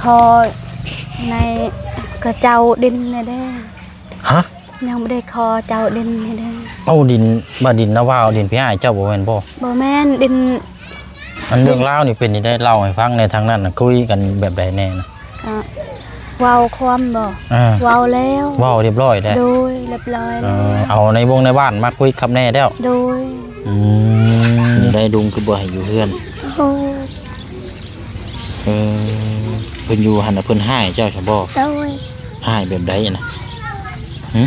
ຂໍໃນຂະເຈົ້າດິນແດ່ເດີ. ຮະ? ຍັງບໍ່ໄດ້ຂໍເຈົ້າດິນແດ່ເດີ. ເອົາດິນ ວ່າດິນນາວາວ ດິນພີ່ອ້າຍເຈົ້າບໍ່ແມ່ນບໍ່? ບໍ່ແມ່ນ ດິນ ອັນເລື່ອງລາວນີ້ເປັນຈັ່ງໃດ? ເລົ່າໃຫ້ຟັງແດ່. ທາງນັ້ນນະຄຸຍກັນແບບໃດແດ່ນະ? ກະເວົ້າຄວາມບໍ່? ເອີ ເວົ້າແລ້ວ ເວົ້າຮຽບຮ້ອຍແລ້ວ. ໂດຍ ຮຽບຮ້ອຍແລ້ວ. ເອີ ເອົາໃນວົງໃນບ້ານມາຄຸຍກັບແດ່ແລ້ວ. ໂດຍ. ອືມ ໄດ້ລຸງຄືບໍ່ໃຫ້ຢູ່ເຮືອນ? ໂອ້ ເອີ ເພິ່ນຢູ່ຫັ້ນນະ ເພິ່ນຮ້າຍເຈົ້າຊະບໍ່? ໂດຍ. ຮ້າຍແບບໃດນະ? ຫຶ?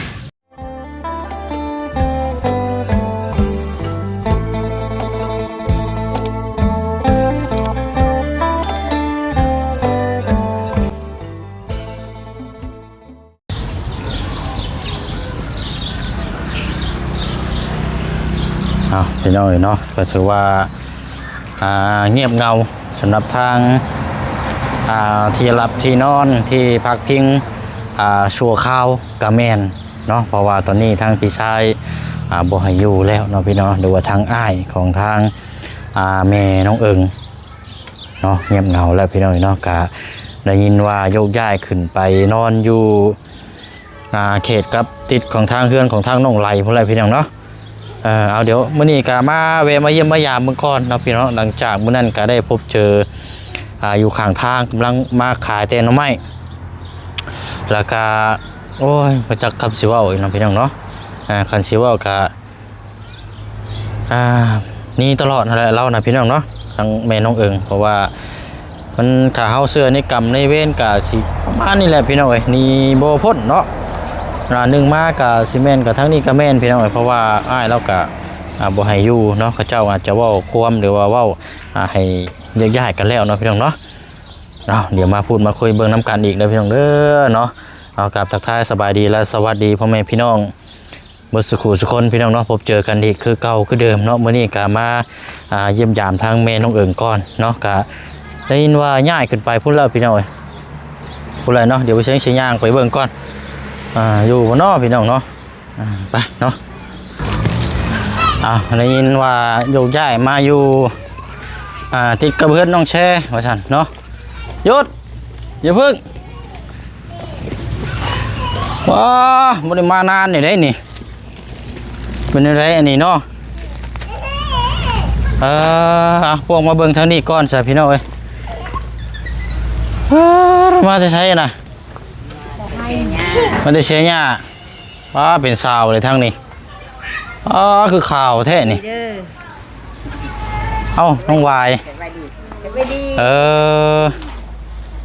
ເອົາ ພີ່ນ້ອງເອີຍເນາະ ກໍຖືວ່າ ອ່າ ງຽບເຫງົາສຳລັບທາງ ອ່າ ທີ່ຫຼັບທີ່ນອນ ທີ່ພັກພິງ ອ່າ ຊົ່ວຄາວກະແມ່ນເນາະ ເພາະວ່າຕອນນີ້ທາງພີ່ຊາຍ ອ່າ ບໍ່ໃຫ້ຢູ່ແລ້ວເນາະ ພີ່ນ້ອງ ຫຼືວ່າທາງອ້າຍຂອງທາງ ອ່າ ແມ່ນ້ອງເອີງ ເນາະ ງຽບເຫງົາແລ້ວພີ່ນ້ອງເນາະ. ກະໄດ້ຍິນວ່າໂຍກຍ້າຍຂຶ້ນໄປນອນຢູ່ ອ່າ ເຂດກັບຕິດຂອງທາງເຮືອນຂອງທາງນ້ອງໄຫຼພຸ້ນແຫຼະພີ່ນ້ອງເນາະ. ເອີ ເອົາ ດຽວມື້ນີ້ກະມາແວະມາຢ້ຽມມາຢາມເບິ່ງກ່ອນເນາະພີ່ນ້ອງ. ຫຼັງຈາກມື້ນັ້ນກະໄດ້ພົບເຈີ ອ່າ ຢູ່ຂ້າງທາງ ກຳລັງມາຂາຍແຕ່ໜໍ່ໄມ້ ແລ້ວກະ ໂອ້ຍ ບໍ່ຈັກຄຳຊິເວົ້າອີກເນາະພີ່ນ້ອງເນາະ. ອ່າ ຄັນຊິເວົ້າກະ ອ່າ ໜີຕະຫຼອດຫັ້ນແຫຼະລາວນະພີ່ນ້ອງເນາະ ທາງແມ່ນ້ອງເອີງ ເພາະວ່າມັນ ຖ້າເຮົາເຊື່ອໃນກຳໃນເວນກະຊິປະມານນີ້ແຫຼະພີ່ນ້ອງເອີຍ ໜີບໍ່ພົ້ນເນາະ. ອ່າ ໜຶ່ງມາກະຊິແມ່ນ ກະທາງນີ້ກະແມ່ນພີ່ນ້ອງເອີຍ ເພາະວ່າອ້າຍລາວກະ ອ່າ ບໍ່ໃຫ້ຢູ່ເນາະ ເຂົາເຈົ້າອາດຈະເວົ້າຄວາມ ຫຼືວ່າເວົ້າ ອ່າ ໃຫ້ແຍກຍ້າຍກັນແລ້ວເນາະພີ່ນ້ອງເນາະ. ເອົາ ດຽວມາພູດມາຄຸຍເບິ່ງນຳກັນອີກເດີພີ່ນ້ອງເດີເນາະ. ເອົາ ກາບທັກທາຍສະບາຍດີ ແລະ ສະຫວັດດີພໍ່ແມ່ພີ່ນ້ອງ ເບິດສຸຂູສຸຄົນພີ່ນ້ອງເນາະ ພົບເຈີກັນອີກຄືເກົ່າຄືເດີມເນາະ. ມື້ນີ້ກະມາ ອ່າ ຢ້ຽມຢາມທາງແມ່ນ້ອງເອີງກ່ອນເນາະ. ກະໄດ້ຍິນວ່າຍ້າຍຂຶ້ນໄປພຸ້ນແລ້ວພີ່ນ້ອງເອີຍ ພຸ້ນແຫຼະເນາະ. ດຽວບໍ່ເຊີງຊິຍ່າງໄປເບິ່ງກ່ອນ ອ່າ ຢູ່ບໍ່ເນາະພີ່ນ້ອງເນາະ. ອ່າ ໄປເນາະ. ເອົາ ໄດ້ຍິນວ່າໂຍກຍ້າຍມາຢູ່ ອ່າ ຕິດກັບເຮືອນນ້ອງແຊວ່າຊັ້ນເນາະ. ຢຸດ! ຢ່າເພິ່ງ ວ້າ ບໍ່ໄດ້ມານານນີ້ເດ້ນີ້. ເປັນແນວໃດອັນນີ້ເນາະ? ເອີ ເອົາ ພວກມາເບິ່ງທາງນີ້ກ່ອນຊະພີ່ນ້ອງເອີຍ. ເອີ ມາແຕ່ໃສນະ? ມາແຕ່ເຊຍຫຍ້າ. ອ້າ ເປັນສາວເລີຍທາງນີ້. ອ້າ ຄືຂາວແທ້ນີ້. ເອີ ເອົ້າ ນ້ອງຫວາຍ ສະບາຍດີ. ສະບາຍດີ. ເອີ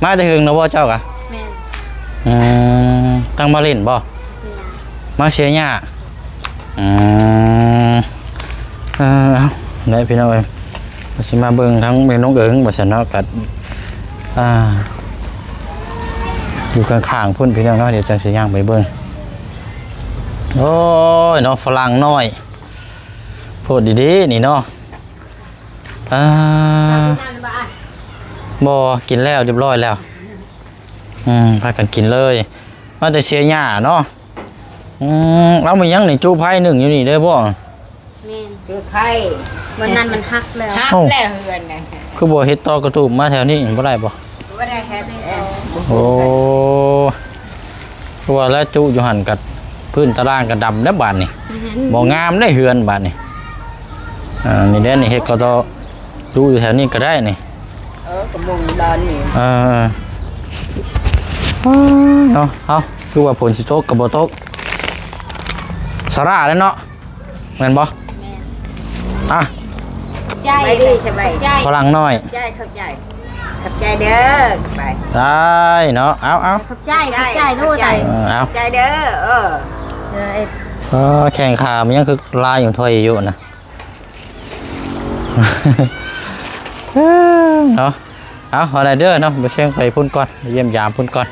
ມາແຕ່ເຫິງແລ້ວບໍ່ເຈົ້າກະ? ແມ່ນ. ອືມ ຕັ້ງມາຫຼິ້ນບໍ່? ມາເຊຍຫຍ້າ. ອືມ ເອີ ເອົາ ໄດ້ພີ່ນ້ອງເອີຍ ຊິມາເບິ່ງທາງແມ່ນ້ອງເອີງວ່າຊັ້ນເນາະ. ກະ ອ່າ ຢູ່ຂ້າງໆພຸ້ນພີ່ນ້ອງເນາະ ດຽວຈັ່ງຊິຍ່າງໄປເບິ່ງ. ໂອ້ຍເນາະ ຝຣັ່ງນ້ອຍ ໂພດດີໆນີ້ເນາະ. ອ່າ ບໍ່ ກິນແລ້ວ ຮຽບຮ້ອຍແລ້ວ. ອືມ ພາກັນກິນເລີຍ ມາແຕ່ເຊຍຫຍ້າເນາະ. ອືມ ເອົາ ມີຫຍັງນີ້ ຈຸໄຟໜຶ້ງຢູ່ນີ້ເດີບໍ່? ແມ່ນ ຈຸໄຟ ວັນນັ້ນມັນຫັກແລ້ວ. ຫັກແລ້ວເຮືອນນະ. ຄືບໍ່ເຮັດຕໍກະຕູບມາແຖວນີ້ບໍ່ໄດ້ບໍ່? ບໍ່ໄດ້ເຮັດ. ໂອ້ ຄືວ່າແລ້ວຈຸຢູ່ຫັ້ນກະ ພື້ນຕາລ່າງກະດຳແລ້ວບາດນີ້. ບໍ່ງາມເດ້ເຮືອນບາດນີ້. ອ່າ ນີ້ເດ້ນີ້ ເຮັດກໍຕໍ່ ຢູ່ແຖວນີ້ກໍໄດ້ນີ້. ເອີ ກະມຸງດອນນີ້. ເອີ ເອີ ເນາະ. ເອົ້າ ຄືວ່າຝົນຊິຕົກກໍບໍ່ຕົກ ສາລາແລ້ວເນາະ ແມ່ນບໍ່? ແມ່ນ. ອ່ະ ໃຈ ສະບາຍດີ ສະບາຍດີ. ຝຣັ່ງນ້ອຍ ໃຈ ຂອບໃຈ ຂອບໃຈເດີ. ໄປ ໄດ້ເນາະ. ເອົາ ເອົາ ຂອບໃຈ ຂອບໃຈ ຂອບໃຈ ໂດຍ ຂອບໃຈ. ເອີ ເອົາ ຂອບໃຈເດີ. ເອີ ເອີ ແຂ້ງຂາມັນຍັງຄືລາຍຢູ່ ຖອຍຢູ່ນະ. ເນາະ ເອົາ ເອົາໄດ້ເດີເນາະ. ບໍ່ເຊີງໄປພຸ້ນກ່ອນ ໄປຢ້ຽມຢາມພຸ້ນກ່ອນ.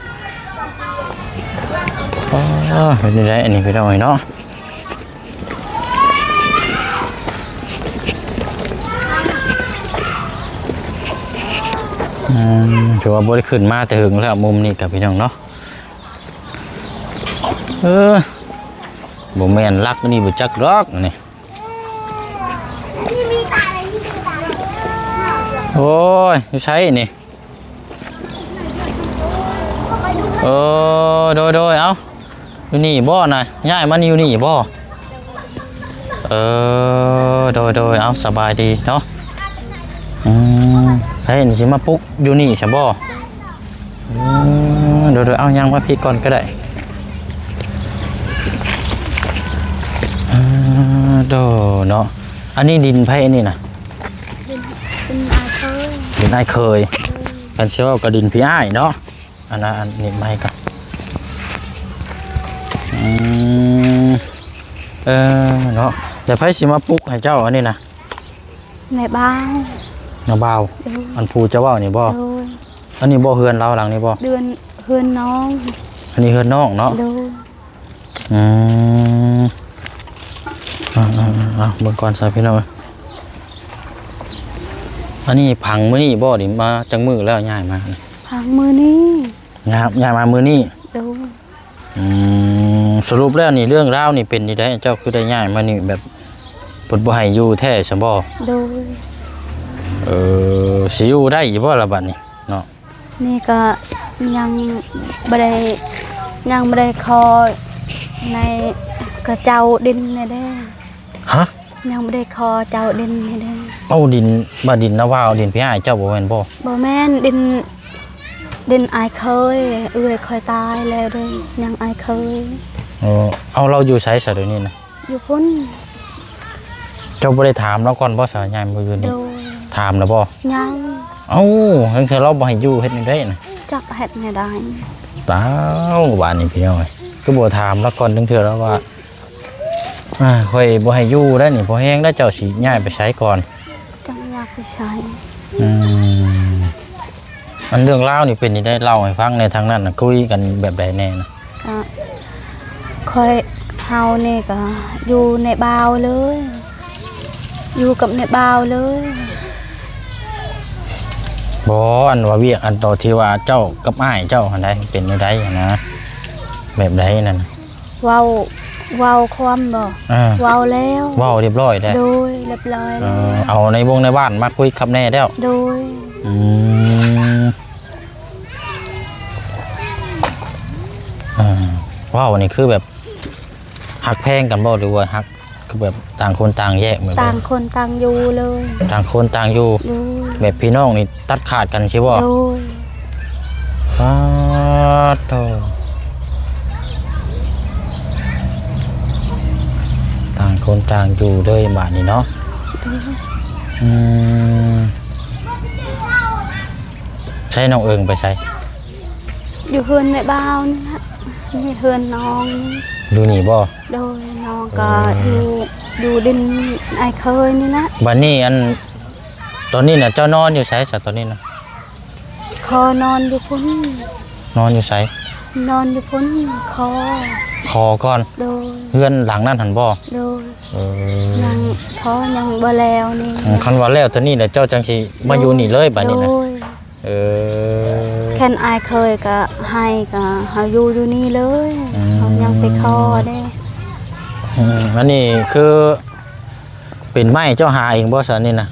ອໍ ເປັນຈັ່ງໃດອັນນີ້ພີ່ນ້ອງເອີຍເນາະ. ອືມ ຖືວ່າບໍ່ໄດ້ຂຶ້ນມາແຕ່ເຫິງແລ້ວ ມຸມນີ້ກະພີ່ນ້ອງເນາະ. ເອີ ບໍ່ແມ່ນຫຼັກນີ້ ບໍ່ຈັກດອກນີ້. ໂອ້ຍ ຢູ່ໃສນີ້? ເອີ ໂດຍໆ ເອົ້າ ຢູ່ນີ້ບໍ່ນະ? ຍ້າຍມາຢູ່ນີ້ບໍ່? ເອີ ໂດຍໆ ເອົ້າ ສະບາຍດີເນາະ. ອືມ ໃຜນີ້ຊິມາປຸກຢູ່ນີ້ຊະບໍ່? ອືມ ໂດຍໆ ເອົ້າ ຍ່າງມາພີ້ກ່ອນກໍໄດ້. ເອີ ໂດ ເນາະ ອັນນີ້ດິນໃຜອັນນີ້ນະ? ດິນ ດິນອ້າຍເຂີຍ ດິນອ້າຍເຂີຍ. ເອີ ຄັນຊິເວົ້າກໍດິນພີ່ອ້າຍເນາະ. ອັນນັ້ນ ອັນນີ້ໄມ້ກ່ອນ. ອືມ ເອີ ເນາະ ແລ້ວໃຜຊິມາປຸກໃຫ້ເຈົ້າອັນນີ້ນະ? ນາຍບ່າວ ນາຍບ່າວ. ໂດຍ ອັນຜູ້ເຈົ້າເວົ້ານີ້ບໍ່? ໂດຍ ອັນນີ້ບໍ່ເຮືອນລາວຫຼັງນີ້ບໍ່? ເຮືອນ ເຮືອນນ້ອງ. ອັນນີ້ເຮືອນນ້ອງເນາະ? ໂດຍ ອືມ ເອົາ ເອົາ ເບິ່ງກ່ອນຊະພີ່ນ້ອງ. ອັນນີ້ພັງມື້ນີ້ບໍ່ນີ້? ມາຈັກມື້ແລ້ວຍ້າຍມາ? ພັງມື້ນີ້. ຍ້າຍ ຍ້າຍມາມື້ນີ້. ໂດຍ ອືມ ສະຫຼຸບແລ້ວນີ້ ເລື່ອງລາວນີ້ເປັນຈັ່ງໃດ? ເຈົ້າຄືໄດ້ຍ້າຍມານີ້ ແບບເພິ່ນບໍ່ໃຫ້ຢູ່ແທ້ຊັ້ນບໍ່? ໂດຍ ເອີ ຊິຢູ່ໄດ້ຢູ່ບໍ່ລະບັດນີ້ເນາະ? ນີ້ກໍຍັງບໍ່ໄດ້ ຍັງບໍ່ໄດ້ຂໍໃນຂະເຈົ້າດິນແດ່ເດ້. ຮະ? ຍັງບໍ່ໄດ້ຂໍເຈົ້າດິນໃຫ້ເດ້. ເອົາ ດິນ ວ່າດິນນາບ່າວ ດິນພີ່ອ້າຍເຈົ້າບໍ່ແມ່ນບໍ່? ບໍ່ແມ່ນ ດິນ ດິນອ້າຍເຂີຍ ເອື້ອຍຂ້ອຍຕາຍແລ້ວເດ້ ຍັງອ້າຍເຂີຍ. ເອີ ເອົາ ລາວຢູ່ໃສຊະດຽວນີ້ນະ? ຢູ່ພຸ້ນ. ເຈົ້າບໍ່ໄດ້ຖາມລາວກ່ອນບໍ່ຊະ ຍາມມາຢູ່ນີ້? ໂດຍ ຖາມແລ້ວບໍ່? ຍັງ. ເອົ້າ ຈັ່ງຊັ້ນລາວບໍ່ໃຫ້ຢູ່ເຮັດແນວໃດນະ? ຈັກເຮັດແນວໃດ. ຕາວ ບາດນີ້ພີ່ນ້ອງເອີຍ ຄືບໍ່ຖາມລາວກ່ອນ ຈັ່ງເທື່ອລາວວ່າ ອາ ຂ້ອຍບໍ່ໃຫ້ຢູ່ໄດ໋ນີ້ ພໍແຮງແລ້ວ ເຈົ້າຊິຍ້າຍໄປໃສກ່ອນ? ຈັກຍ້າຍໄປໃສ. ອືມ ອັນເລື່ອງລາວນີ້ເປັນຈັ່ງໃດ? ເລົ່າໃຫ້ຟັງແດ່ ທາງນັ້ນນະຄຸຍກັນແບບໃດແດ່ນະ? ກະຂ້ອຍ ເຮົານີ້ກະຢູ່ນາຍບ່າວເລີຍ ຢູ່ກັບນາຍບ່າວເລີຍ. ບໍ່ ອັນວ່າວຽກ ອັນຕອນທີ່ວ່າເຈົ້າກັບອ້າຍເຈົ້າຫັ້ນໃດ ເປັນແນວໃດຫັ້ນນະ? ແບບໃດນັ້ນ? ເວົ້າ ເວົ້າຄວາມບໍ່? ເອີ ເວົ້າແລ້ວ ເວົ້າຮຽບຮ້ອຍແລ້ວ. ໂດຍ ຮຽບຮ້ອຍແລ້ວ. ເອີ ເອົາໃນວົງໃນບ້ານມາຄຸຍຄັບແນ່ແລ້ວ. ໂດຍ ອືມ ເອີ ເວົ້ານີ້ຄືແບບຮັກແພງກັນບໍ່ ຫຼືວ່າຮັກ ຄືແບບຕ່າງຄົນຕ່າງແຍກແບບໃດ? ຕ່າງຄົນຕ່າງຢູ່ເລີຍ. ຕ່າງຄົນຕ່າງຢູ່. ໂດຍ ແບບພີ່ນ້ອງນີ້ຕັດຂາດກັນຊີ້ບໍ່? ໂດຍ ປາດໂທ້ ຕ່າງຄົນຕ່າງຢູ່ເລີຍບາດນີ້ເນາະ. ໂດຍ ອືມ ໃສນ້ອງເອີງໄປໃສ? ຢູ່ເຮືອນແມ່ບ່າວນີ້ລະ ນີ້ເຮືອນນ້ອງ. ຢູ່ນີ້ບໍ່? ໂດຍ ນ້ອງກໍ ເອີ ຢູ່ ຢູ່ດິນອ້າຍເຂີຍນີ້ລະ. ບາດນີ້ ອັນ ຕອນນີ້ນະ ເຈົ້ານອນຢູ່ໃສຊະຕອນນີ້ນະ? ຂໍນອນຢູ່ພຸ້ນ. ນອນຢູ່ໃສ? ນອນຢູ່ພຸ້ນ ຂໍ ຂໍກ່ອນ. ໂດຍ ເຮືອນຫຼັງນັ້ນຫັ້ນບໍ່? ໂດຍ ເອີ ຍັງ ຂໍຍັງບໍ່ແລ້ວນີ້. ອືມ ຄັນວ່າແລ້ວຕອນນີ້ແຫຼະ ເຈົ້າຈັ່ງຊິມາຢູ່ນີ້ເລີຍບາດນີ້ນະ. ໂດຍ ເອີ ຄັນອ້າຍເຂີຍກໍໃຫ້ ກໍເຮົາຢູ່ຢູ່ນີ້ເລີຍ. ອືມ ເຮົາຍັງໄປຂໍເດ້. ອືມ ອັນນີ້ຄື ເປັນໄມ້ເຈົ້າຫາເອງບໍ່ຊະນີ້ນະ?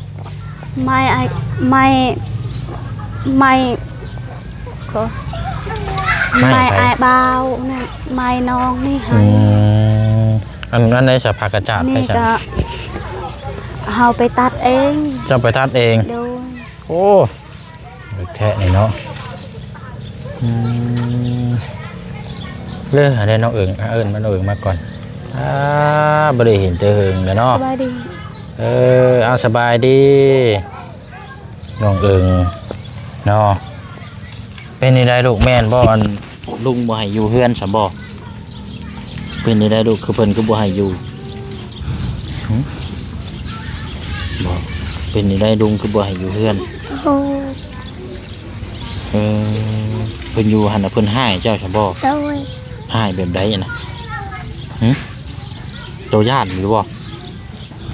ໄມ້ອ້າຍ ໄມ້ ໄມ້ ຂໍ ໄມ້ ໄມ້ ໃຜ? ອ້າຍບ່າວນັ້ນ ໄມ້ນ້ອງນີ້ໃຫ້. ອືມ ອັນ ອັນໃດສະ ຜ້າກະຈາດ ນີ້ ໃຜຊະ? ກໍເຮົາໄປຕັດເອງ. ເຈົ້າໄປຕັດເອງ? ໂດຍ ໂອ້ ແທ້ນີ້ເນາະ. ອືມ ເລີ ອັນໃດນ້ອງເອີງ ເອີ້ນມາ ນ້ອງເອີງມາກ່ອນ. ອາ ບໍ່ໄດ້ເຫັນແຕ່ເຫິງແລ້ວເນາະ. ສະບາຍດີ. ເອີ ເອົາ ສະບາຍດີນ້ອງເອີງເນາະ. ເປັນຈັ່ງໃດລູກ ແມ່ນບໍ່ ອັນ ລຸງບໍ່ໃຫ້ຢູ່ເຮືອນຊັ້ນບໍ່? ເປັນຈັ່ງໃດລູກ ຄືເພິ່ນຄືບໍ່ໃຫ້ຢູ່? ຫຶ? ບໍ່ ເປັນຈັ່ງໃດລຸງຄືບໍ່ໃຫ້ຢູ່ເຮືອນ? ໂອ້ ເອີ ເພິ່ນຢູ່ຫັ້ນນະ ເພິ່ນຮ້າຍເຈົ້າຊັ້ນບໍ່? ໂດຍ ຮ້າຍແບບໃດຫັ້ນນະ? ຫຶ? ໂຕຢ້ານຢູ່ບໍ່?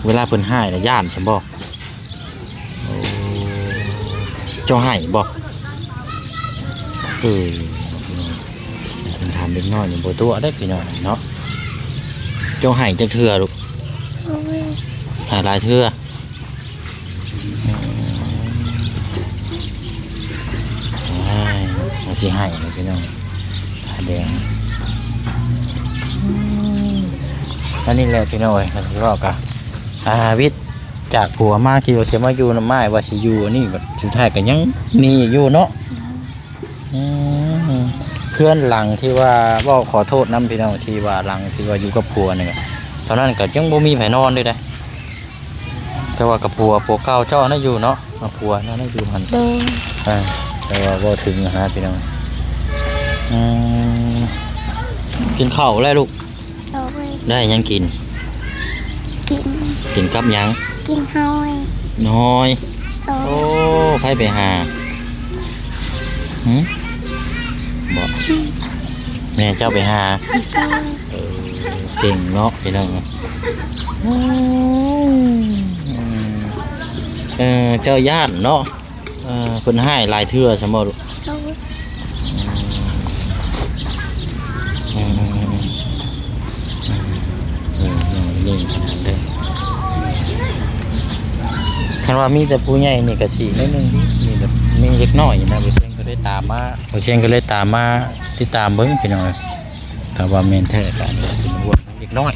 ເວລາເພິ່ນຮ້າຍນະ ຢ້ານຊັ້ນບໍ່? ໂອ້ ເຈົ້າໄຫ້ບໍ່? ເອີ ເພິ່ນຖາມເດັກນ້ອຍນີ້ບໍ່ຕົວະເດ້ພີ່ນ້ອງເນາະ. ເຈົ້າໄຫ້ຈັກເທື່ອລູກ? ໂອ້ຍ ໄຫ້ຫຼາຍເທື່ອ. ອືມ ໂອ້ຍ ວ່າຊິໄຫ້ເດ້ພີ່ນ້ອງ. ແດງ. ອືມ ອັນນີ້ແຫຼະພີ່ນ້ອງເອີຍ ເວົ້າກະ ອາ ວິດຈາກຜົວມາ ຄິດວ່າຊິມາຢູ່ນຳອ້າຍ ວ່າຊິຢູ່ອັນນີ້ ບັດສຸດທ້າຍກະຍັງໜີຢູ່ເນາະ. ອືມ ເຮືອນຫຼັງທີ່ວ່າ ເວົ້າຂໍໂທດນຳພີ່ນ້ອງ ທີ່ວ່າຫຼັງທີ່ວ່າຢູ່ກັບຜົວນີ້ ຕອນນັ້ນກະຍັງບໍ່ມີໃຜນອນເລີຍເດ້. ແຕ່ວ່າກັບຜົວ ຜົວເກົ່າເຈົ້ານັ້ນຢູ່ເນາະ ເອົາຜົວນັ້ນຢູ່ຫັ້ນ ໂດຍ ເອີ ແຕ່ວ່າເວົ້າເຖິງຫັ້ນນະພີ່ນ້ອງ. ອືມ ກິນເຂົ້າແລ້ວລູກ? ໂດຍ ໄດ້ຫຍັງກິນ? ກິນ ກິນກັບຫຍັງ? ກິນຫອຍ ຫອຍ ໂດຍ ໂອ້ ໃຜໄປຫາ? ຫຶ ບໍ່ ອືມ ແມ່ເຈົ້າໄປຫາ? ໂດຍ ເອີ ເກັ່ງເນາະພີ່ນ້ອງ. ໂອ້ຍ ເອີ ເຈົ້າຢ້ານເນາະ ເອີ ເພິ່ນຮ້າຍຫຼາຍເທື່ອຊັ້ນບໍ່ລູກ? ໂດຍ ອືມ ເອີ ເອີ ເອີ ເອີ ນີ້ຂະໜາດເດີ ຄັນວ່າມີແຕ່ຜູ້ໃຫຍ່ນີ້ກະຊິໜ້ອຍໜຶ່ງ ມີແບບ ມີເດັກນ້ອຍນະ ບໍ່ເຊັ່ນ ກະໄດ້ຕາມມາ ບໍ່ເຊັ່ນກະເລີຍຕາມມາຕິດຕາມເບິ່ງພີ່ນ້ອງເອີຍ. ຖ້າວ່າແມ່ນແທ້ກະອັນນີ້ເປັນຫ່ວງເດັກນ້ອຍ.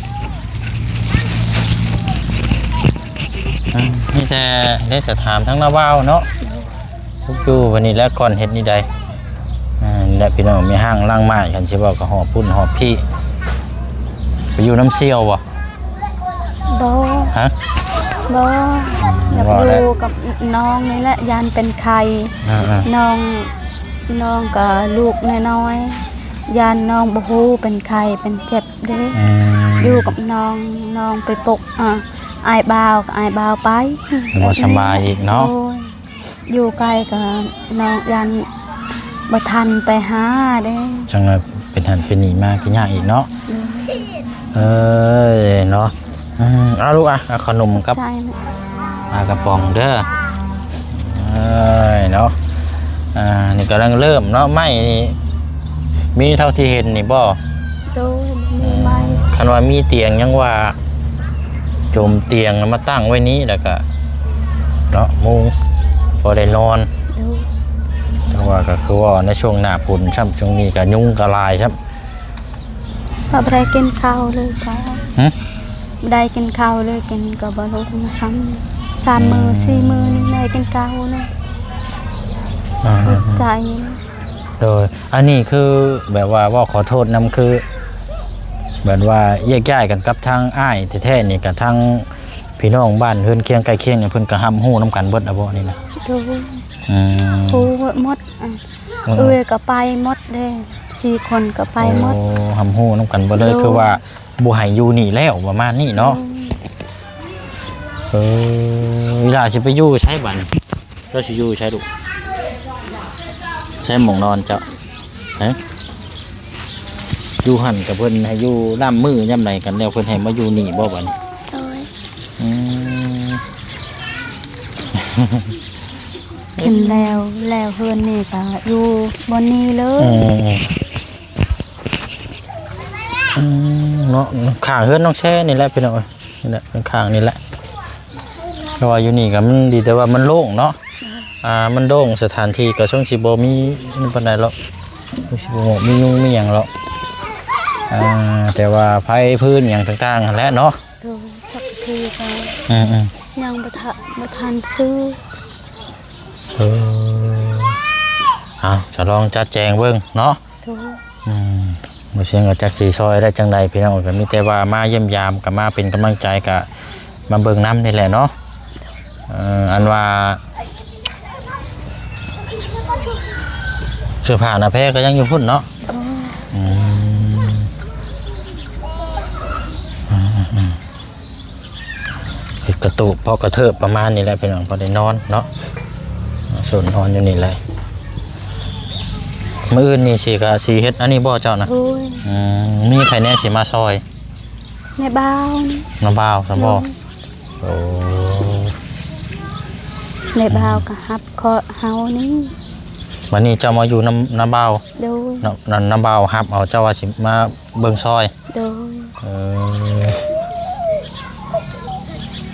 ອາ ມີແຕ່ໄດ້ສະຖາມທາງນ້າບ່າວເນາະ ຢູ່ວັນນີ້ແຫຼະ ກ່ອນເຮັດນີ້ໃດ. ອາ ນີ້ແຫຼະພີ່ນ້ອງ ແມ່ຮ້າງຫຼັງໝ້າຍ ຄັນຊິເວົ້າກະຫອບພຸ້ນຫອບພີ້. ໄປຢູ່ນຳສ່ຽວບໍ່? ບໍ່ ຮະ? ບໍ່ ອືມ ຢາກຢູ່ກັບນ້ອງນີ້ແຫຼະ ຢ້ານເປັນໄຂ້. ອືມ ນ້ອງ ນ້ອງກະລູກນ້ອຍໆ ຢ້ານນ້ອງບໍ່ຮູ້ເປັນໄຂ້ເປັນເຈັບເດ້. ອືມ ຢູ່ກັບນ້ອງ ນ້ອງໄປປົກ ອາ ອ້າຍບ່າວ ກະອ້າຍບ່າວໄປ ບໍ່ສະບາຍອີກເນາະ. ໂດຍ ຢູ່ໄກກະນ້ອງຢ້ານບໍ່ທັນໄປຫາເດ້ ຈັ່ງວ່າເປັນຫັ້ນເປັນນີ້ມາກະຍາກອີກເນາະ. ໂດຍ ເອີຍເນາະ. ອືມ ເອົາລູກ ອະ ເອົາເຂົ້າໜົມກັບ ໃສ່ ປາກະປ໋ອງເດີ. ເອີຍເນາະ ອ່າ ນີ້ກຳລັງເລີ່ມເນາະ ໄມ້ນີ້ມີເທົ່າທີ່ເຫັນນີ້ບໍ່? ໂດຍ ມີໄມ້ ຄັນວ່າມີຕຽງຫຍັງວ່າຈົມຕຽງມາຕັ້ງໄວ້ນີ້ ແລ້ວກະເນາະ ມຸງພໍໄດ້ນອນ. ໂດຍ ແຕ່ວ່າກະຄືວ່າໃນຊ່ວງໜ້າຝົນຊ້ຳ ຊ່ວງນີ້ກະຍຸງກະຫຼາຍຊ້ຳ. ກະບໍ່ໄດ້ກິນເຂົ້າເລີຍກະ ຫຶ ບໍ່ໄດ້ກິນເຂົ້າເລີຍ ກິນກະບໍ່ລົງຊ້ຳ ສາມມື້ ອືມ ສີ່ມື້ນີ້ບໍ່ໄດ້ກິນເຂົ້າເລີຍ. ອ່າ ອົດໃຈ. ໂດຍ ອັນນີ້ຄືແບບວ່າເວົ້າຂໍໂທດນຳ ຄືແບບວ່າແຍກຍ້າຍກັນກັບທາງອ້າຍແທ້ໆນີ້ ກະທາງພີ່ນ້ອງບ້ານເຮືອນຄຽງໃກ້ຄຽງນີ້ ເພິ່ນກະຮັບຮູ້ນຳກັນເບິດລະບໍ່ນີ້ນະ? ໂດຍ ອືມ ຮູ້ໝົດ ອືມ ເອື້ອຍກະໄປໝົດເດ້ ສີ່ຄົນກະໄປໝົດ. ໂອ້ ຮັບຮູ້ນຳກັນເບິດເລີຍ ໂດຍ ຄືວ່າບໍ່ໃຫ້ຢູ່ນີ້ແລ້ວ ປະມານນີ້ເນາະ. ໂດຍ ເອີ ອີ່ຫຼ້າຊິໄປຢູ່ໃສບັດນີ້? ເຈົ້າຊິຢູ່ໃສລູກ? ໃສໝ່ອງນອນເຈົ້າ? ຮະ? ຢູ່ຫັ້ນກະເພິ່ນໃຫ້ຢູ່ນຳມື້ຍາມໃດກັນແລ້ວ ເພິ່ນໃຫ້ມາຢູ່ນີ້ບໍ່ບັດນີ້? ໂດຍ ອືມ ຂຶ້ນແລ້ວ ແລ້ວເຮືອນນີ້ກະຢູ່ບ່ອນນີ້ເລີຍ. ອືມ ອືມ ເນາະ ຂ້າງເຮືອນນ້ອງແຊນີ້ແຫຼະພີ່ນ້ອງເອີຍ ນີ້ແຫຼະ ຂ້າງນີ້ແຫຼະ. ເພາະວ່າຢູ່ນີ້ກະມັນດີແຕ່ວ່າມັນໂລ່ງເນາະ ອ່າ ມັນໂລ່ງ ສະຖານທີ່ກະຊົງຊິບໍ່ມີນັ້ນປານໃດຫຼອກ ຄືຊິບໍ່ມີຍຸງມີຫຍັງຫຼອກ ອ່າ ແຕ່ວ່າໄຟຟືນຫຍັງຕ່າງໆຫັ້ນແຫຼະເນາະ. ໂດຍ ສັກສີກະ ອືມໆ ຍັງບໍ່ທະ ບໍ່ທັນຊື້. ເອີ ເອົາ ຈະລອງຈັດແຈງເບິ່ງເນາະ. ໂດຍ ອືມ ບໍ່ຊຽງກະຈັກຊິຊ່ອຍໄດ້ຈັ່ງໃດພີ່ນ້ອງ ກະມີແຕ່ວ່າມາຢ້ຽມຢາມ ກະມາເປັນກຳລັງໃຈ ກະມາເບິ່ງນຳນີ້ແຫຼະເນາະ. ເອີ ອັນວ່າເສື້ອຜ້າໜ້າແພກະຍັງຢູ່ພຸ້ນເນາະ. ໂດຍ ອືມ ອືມໆ ເຮັດກະຕູບພໍກະເທີບປະມານນີ້ແຫຼະພີ່ນ້ອງ ພໍໄດ້ນອນເນາະ ໂຊນນອນຢູ່ນີ້ແຫຼະ. ມື້ອື່ນນີ້ຊິກະຊິເຮັດອັນນີ້ບໍ່ເຈົ້ານະ? ໂດຍ ອືມ ມີໃຜແດ່ຊິມາຊ່ອຍ? ແມ່ບ່າວ ນ້າບ່າວຊັ້ນບໍ່? ໂດຍ ໂອ້ ແມ່ບ່າວກະຮັບເຄາະເຮົານີ້. ບັດນີ້ເຈົ້າມາຢູ່ນຳນ້າບ່າວ? ໂດຍ ນ້າ ນ້າ ນ້າບ່າວຮັບເອົາ ເຈົ້າວ່າຊິມາ ເບິ່ງຊ່ອຍ. ໂດຍ ເອີ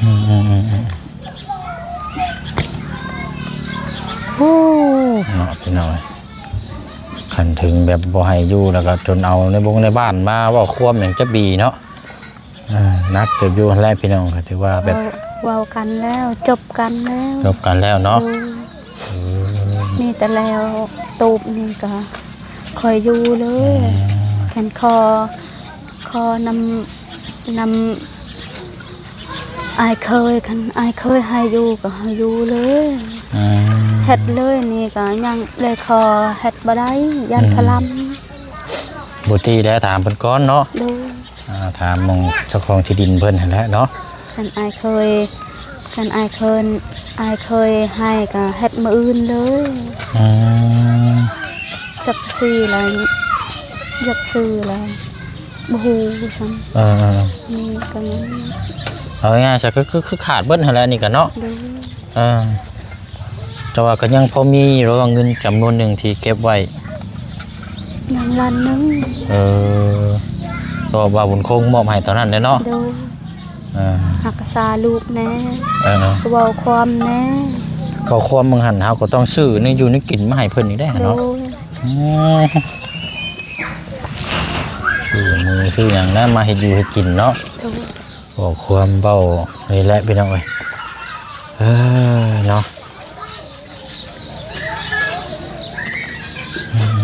ອືມໆໆໆ ໂອ້ ເນາະ ພີ່ນ້ອງເອີຍ ຄັນເຖິງແບບບໍ່ໃຫ້ຢູ່ ແລ້ວກໍຈົນເອົາໃນບົງໃນບ້ານມາເວົ້າຄວາມຫຍັງຈະບີເນາະ. ເອີ ໜັກເຕີບຢູ່ຫັ້ນແຫຼະພີ່ນ້ອງ ກໍຖືວ່າແບບ ເວົ້າ ເວົ້າກັນແລ້ວ ຈົບກັນແລ້ວ ຈົບກັນແລ້ວເນາະ. ໂດຍ ເອີ ມີແຕ່ແລ້ວຕູບນີ້ກໍຄ່ອຍຢູ່ເລີຍ. ອືມ ຄັນຂໍ ຂໍນຳ ນຳອ້າຍເຂີຍ ຄັນອ້າຍເຂີຍໃຫ້ຢູ່ກໍໃຫ້ຢູ່ເລີຍ. ອືມ ເຮັດເລີຍນີ້ກໍຍັງໄດ້ຂໍເຮັດບໍ່ໄດ້ ຢ້ານ ອືມ ຂະລຳ. ບໍ່ຕິແລ້ວ ຖາມເພິ່ນກ່ອນເນາະ. ໂດຍ ອ່າ ຖາມໝ່ອງເຈົ້າຂອງທີ່ດິນເພິ່ນຫັ້ນແຫຼະເນາະ. ຄັນອ້າຍເຂີຍ ຄັນອ້າຍເຂີຍ ອ້າຍເຂີຍໃຫ້ກໍເຮັດມື້ອື່ນເລີຍ. ອືມ ຈັກຊິລະ ຈັກຊື່ລະ ບໍ່ຮູ້ຊ້ຳ. ເອີ ນີ້ກໍຍັງ ເອົາງ່າຍໆຊະ ຄື ຄື ຄືຂາດເບິດຫັ້ນແຫຼະນີ້ກໍເນາະ. ໂດຍ ເອີ ແຕ່ວ່າກໍຍັງພໍມີຢູ່ ເງິນຈຳນວນໜຶ່ງທີ່ເກັບໄວ້ ຍັງລ້ານໜຶ່ງ. ເອີ ກໍວ່າບຸນຄົງມອບໃຫ້ຕອນນັ້ນແຫຼະເນາະ. ໂດຍ ເອີ ຮັກສາລູກແດ່ ເອີ ເວົ້າຄວາມແດ່ ເວົ້າຄວາມ ບາງຫັ້ນເຮົາກໍຕ້ອງຊື້ແນວຢູ່ແນວກິນມາໃຫ້ເພິ່ນອີກເດ້ເນາະ. ໂດຍ ອືມ ຊື້ໝູຊື້ຫຍັງນະ ມາເຮັດຢູ່ເຮັດກິນເນາະ. ໂດຍ ເວົ້າຄວາມເວົ້ານີ້ແຫຼະພີ່ນ້ອງເອີຍ ເອີ ເນາະ. ອືມ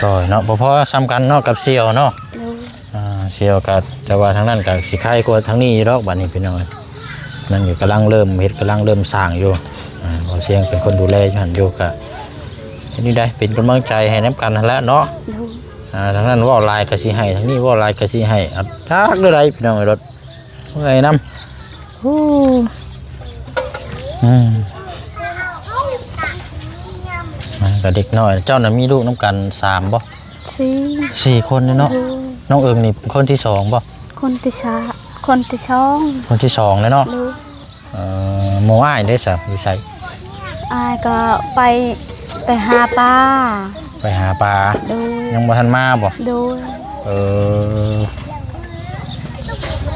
ກໍເນາະ ພໍໆສ່ຳກັນເນາະກັບສ່ຽວເນາະ. ໂດຍ ອ່າ ສ່ຽວກໍ ແຕ່ວ່າທາງນັ້ນກໍຊິໄຄກວ່າທາງນີ້ຢູ່ດອກ ບັດນີ້ພີ່ນ້ອງເອີຍ. ນັ້ນກໍກຳລັງເລີ່ມເຮັດ ກຳລັງເລີ່ມສ້າງຢູ່. ອ່າ ບ່າວຊຽງເປັນຄົນດູແລຢູ່ຫັ້ນຢູ່ ກໍເຮັດນີ້ໄດ້ ເປັນກຳລັງໃຈໃຫ້ນຳກັນຫັ້ນແຫຼະເນາະ. ໂດຍ ອ່າ ທາງນັ້ນເວົ້າຫຼາຍກໍຊິໃຫ້ ທາງນີ້ເວົ້າຫຼາຍກໍຊິໃຫ້ ຈັກແນວໃດພີ່ນ້ອງເອີຍ ລົດເມື່ອຍນຳ. ໂອ້ ອືມ ອ່າ ກໍເດັກນ້ອຍ ເຈົ້ານັ້ນມີລູກນຳກັນສາມບໍ່? ສີ່ ສີ່ຄົນເນາະ. ໂດຍ ນ້ອງເອີງນີ້ຄົນທີສອງບໍ່? ຄົນທີສາມ ຄົນທີສອງ ຄົນທີສອງແລ້ວເນາະ. ໂດຍ ເອີ ໝູ່ອ້າຍເດ້ຊະ ຢູ່ໃສ? ອ້າຍກໍໄປ ໄປຫາປາ ໄປຫາປາ. ໂດຍ ຍັງບໍ່ທັນມາບໍ່? ໂດຍ ເອີ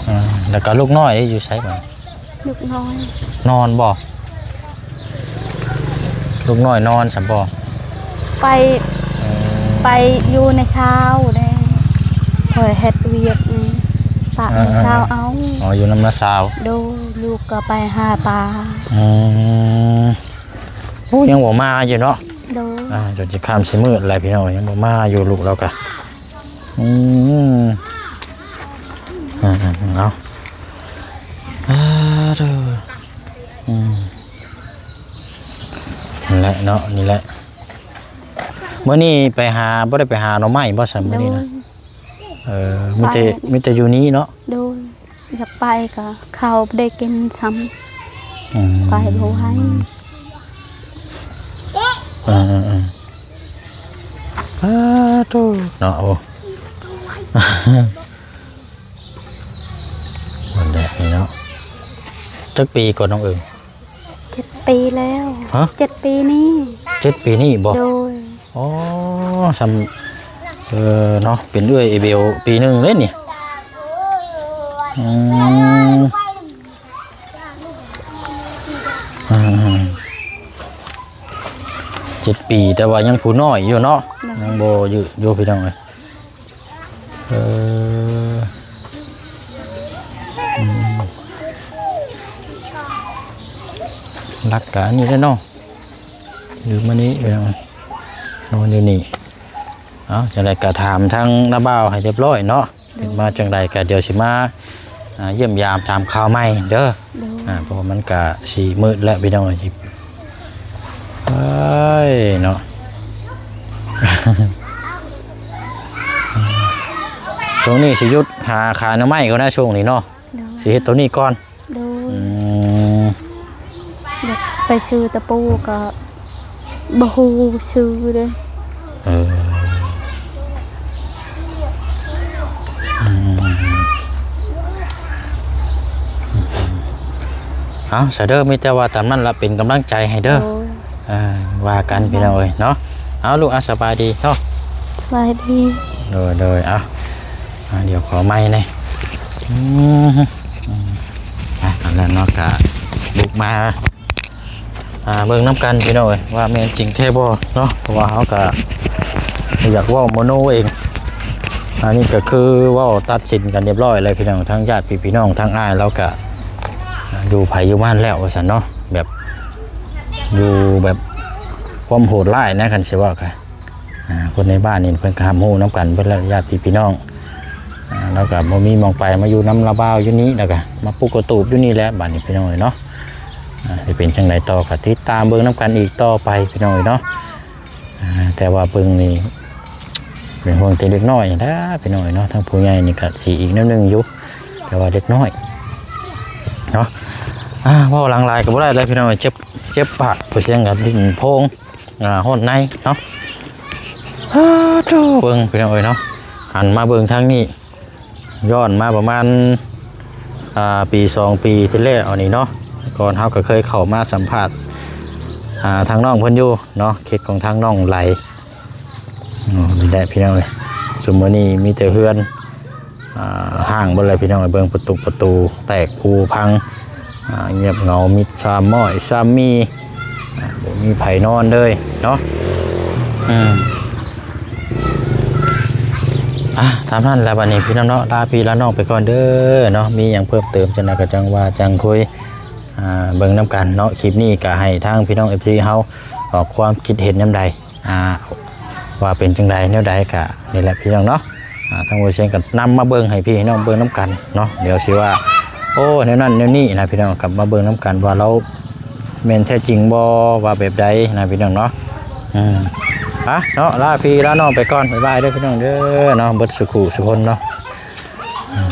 ເອີ ແລ້ວກໍລູກນ້ອຍເດ້ ຢູ່ໃສບາດນີ້? ລູກນ້ອຍ ນອນບໍ່? ລູກນ້ອຍນອນຊັ້ນບໍ່? ໄປ ເອີ ໄປຢູ່ໃນຊາວເດ້ ຂ້ອຍເຮັດວຽກນີ້ ປະໃນຊາວເອົາ. ເອີ ເອີ ເອີ ອໍ ຢູ່ນຳນ້າສາວ. ໂດຍ ລູກກໍໄປຫາປາ. ອືມ ໂອ້ ຍັງບໍ່ມາຢູ່ເນາະ. ໂດຍ ອ່າ ຈົນຊິຄ່ຳຊິມືດແລ້ວພີ່ນ້ອງ ຍັງບໍ່ມາຢູ່ ລູກລາວກະ. ອືມ ອ່າ ເອົາ ອ່າ ເດີ ອືມ ນັ້ນແຫຼະເນາະ ນີ້ແຫຼະ. ມື້ນີ້ໄປຫາ ບໍ່ໄດ້ໄປຫາໜໍ່ໄມ້ບໍ່ຊັ້ນມື້ນີ້ນະ? ໂດຍ ເອີ ມີແຕ່ ໄປ ມີແຕ່ຢູ່ນີ້ເນາະ. ໂດຍ ຢາກໄປກໍເຂົ້າບໍ່ໄດ້ກິນຊ້ຳ. ອືມ ໄປບໍ່ໄຫວ. ເອີໆໆ ປາໂທ້ເນາະ. ໂອ້ ບໍ່ໄດ້ເນາະ. ຈັກປີກ່ອນນ້ອງເອີງ? ເຈັດປີແລ້ວ. ຮະ? ເຈັດປີນີ້. ເຈັດປີນີ້ບໍ່? ໂດຍ. ອໍ ຊ່ຳ ເອີ ເນາະ ເປັນເອື້ອຍເອເບວປີໜຶ່ງເດ້ນີ້. ອືມ ອືມ ເຈັດປີ ແຕ່ວ່າຍັງຜູ້ນ້ອຍຢູ່ເນາະ. ໂດຍ ຍັງບໍ່ຍືດຢູ່ ພີ່ນ້ອງເອີຍ. ເອີ ອືມ ຫຼັກກະອັນນີ້ແຫຼະເນາະ ຢູ່ມານີ້ ນອນຢູ່ນີ້. ເອົ້າ ຈັ່ງໃດກະຖາມທາງນ້າບ່າວໃຫ້ຮຽບຮ້ອຍເນາະ. ໂດຍ ເປັນມາຈັ່ງໃດກະດຽວຊິມາ ອ່າ ຢ້ຽມຢາມຖາມຂ່າວໃໝ່ເດີ. ໂດຍ ອ່າ ເພາະວ່າມັນກະຊິມືດແລ້ວ ພີ່ນ້ອງເອີຍ. ເອີຍ ເນາະ ຊ່ວງນີ້ຊິຢຸດຫາຂາຍໜໍ່ໄມ້ກ່ອນນະ ຊ່ວງນີ້ເນາະ. ໂດຍ ຊິເຮັດໂຕນີ້ກ່ອນ. ໂດຍ ອືມ ຢາກໄປຊື້ຕະປູກໍບໍ່ຮູ້ຊື້ເດ້. ເອີ ອືມ ເອົາ ຊະເດີ ມີແຕ່ວ່າຕາມນັ້ນລະ ເປັນກຳລັງໃຈໃຫ້ເດີ. ໂດຍ ອ່າ ວ່າກັນພີ່ນ້ອງເອີຍເນາະ. ເອົາ ລູກ ອ່າ ສະບາຍດີເນາະ. ສະບາຍດີ. ໂດຍ ໂດຍ ເອົາ ອ່າ ດຽວຂໍໄມແດ່. ອືມ ອືມ ອ່ະ ອັນນັ້ນເນາະ ກະບຸກມາ ອ່າ ເບິ່ງນຳກັນພີ່ນ້ອງເອີຍ ວ່າແມ່ນຈິງແທ້ບໍ່ເນາະ ເພາະວ່າເຮົາກະບໍ່ຢາກເວົ້າມະໂນເອງ. ອັນນີ້ກະຄືເວົ້າຕັດສິນກັນຮຽບຮ້ອຍແລ້ວພີ່ນ້ອງ ທັງຍາດພີ່ນ້ອງ ທັງອ້າຍລາວກະຢູ່ໃຜຢູ່ມັນແລ້ວວ່າຊັ້ນເນາະ ແບບ ຢູ່ແບບຄວາມໂຫດຮ້າຍນະ ຄັນຊິເວົ້າກະ ອ່າ ຄົນໃນບ້ານນີ້ເພິ່ນກະຮັບຮູ້ນຳກັນເບິດແລ້ວ ຍາດພີ່ນ້ອງ. ອ່າ ລາວກະບໍ່ມີໝ່ອງໄປ ມາຢູ່ນຳລາວບ່າວຢູ່ນີ້ ລາວກະມາປຸກກະຕູບຢູ່ນີ້ແຫຼະ ບາດນີ້ພີ່ນ້ອງເອີຍເນາະ. ອ່າ ຊິເປັນຈັ່ງໃດຕໍ່ກະຕິດຕາມເບິ່ງນຳກັນອີກຕໍ່ໄປພີ່ນ້ອງເອີຍເນາະ. ອ່າ ແຕ່ວ່າເບິ່ງນີ້ເປັນຫ່ວງແຕ່ເດັກນ້ອຍນະພີ່ນ້ອງເອີຍເນາະ ທັງຜູ້ໃຫຍ່ນີ້ກະຊິອີກແນວໜຶ່ງຢູ່ ແຕ່ວ່າເດັກນ້ອຍເນາະ. ອ່າ ເວົ້າຫຼາຍກະບໍ່ໄດ້ແລ້ວພີ່ນ້ອງເອີຍ ເຈັບ ເຈັບປາກ ເພາະສຽງກັນດິນໂພງ ອ່າ ຮ້ອນໃນເນາະ. ອ້າໂທ້ ເບິ່ງພີ່ນ້ອງເອີຍເນາະ ຫັນມາເບິ່ງທາງນີ້ ຍ້ອນມາປະມານ ອ່າ ປີສອງປີທີ່ແລ້ວນີ້ເນາະ ກ່ອນເຮົາກະເຄີຍເຂົ້າມາສຳພາດ ອ່າ ທາງນ້ອງເພິ່ນຢູ່ເນາະ ເຂດຂອງທາງນ້ອງໄຫຼ. ອໍ ນີ້ແຫຼະພີ່ນ້ອງເອີຍ ຊຸມມື້ນີ້ມີແຕ່ເຮືອນ ອ່າ ຮ້າງເບິດແລ້ວພີ່ນ້ອງເອີຍ ເບິ່ງປະຕຸປະຕູແຕກຜຸພັງ ອ່າ ງຽບເຫງົາ ມິດຊາມມ້ອຍຊາມມີ່ ອ່າ ບໍ່ມີໃຜນອນເລີຍເນາະ. ອືມ ອ່າ ຕາມນັ້ນແຫຼະ ບາດນີ້ພີ່ນ້ອງເນາະ ລາພີ່ລານ້ອງໄປກ່ອນເດີເນາະ ມີຫຍັງເພີ່ມເຕີມຈັ່ງໃດກະຈັ່ງວ່າຈັ່ງຄຸຍ ອ່າ ເບິ່ງນຳກັນເນາະ. ຄລິບນີ້ກະໃຫ້ທາງພີ່ນ້ອງ ເອັຟຊີ ເຮົາອອກຄວາມຄິດເຫັນແນວໃດ ອ່າ ວ່າເປັນຈັ່ງໃດແນວໃດກະນີ້ແຫຼະພີ່ນ້ອງເນາະ. ອ່າ ທາງບໍ່ຊຽງກະນຳມາເບິ່ງໃຫ້ພີ່ນ້ອງເບິ່ງນຳກັນເນາະ ດຽວຊິວ່າ ໂອ້ ແນວນັ້ນແນວນີ້ນະພີ່ນ້ອງ ກັບມາເບິ່ງນຳກັນວ່າລາວແມ່ນແທ້ຈິງບໍ່ ວ່າແບບໃດນະພີ່ນ້ອງເນາະ. ອືມ ໄປເນາະ ລາພີ່ລານ້ອງໄປກ່ອນ ບາຍບາຍເດີພີ່ນ້ອງເດີເນາະ ເບິດສູ່ຄູ່ສູ່ຄົນເນາະ. ອືມ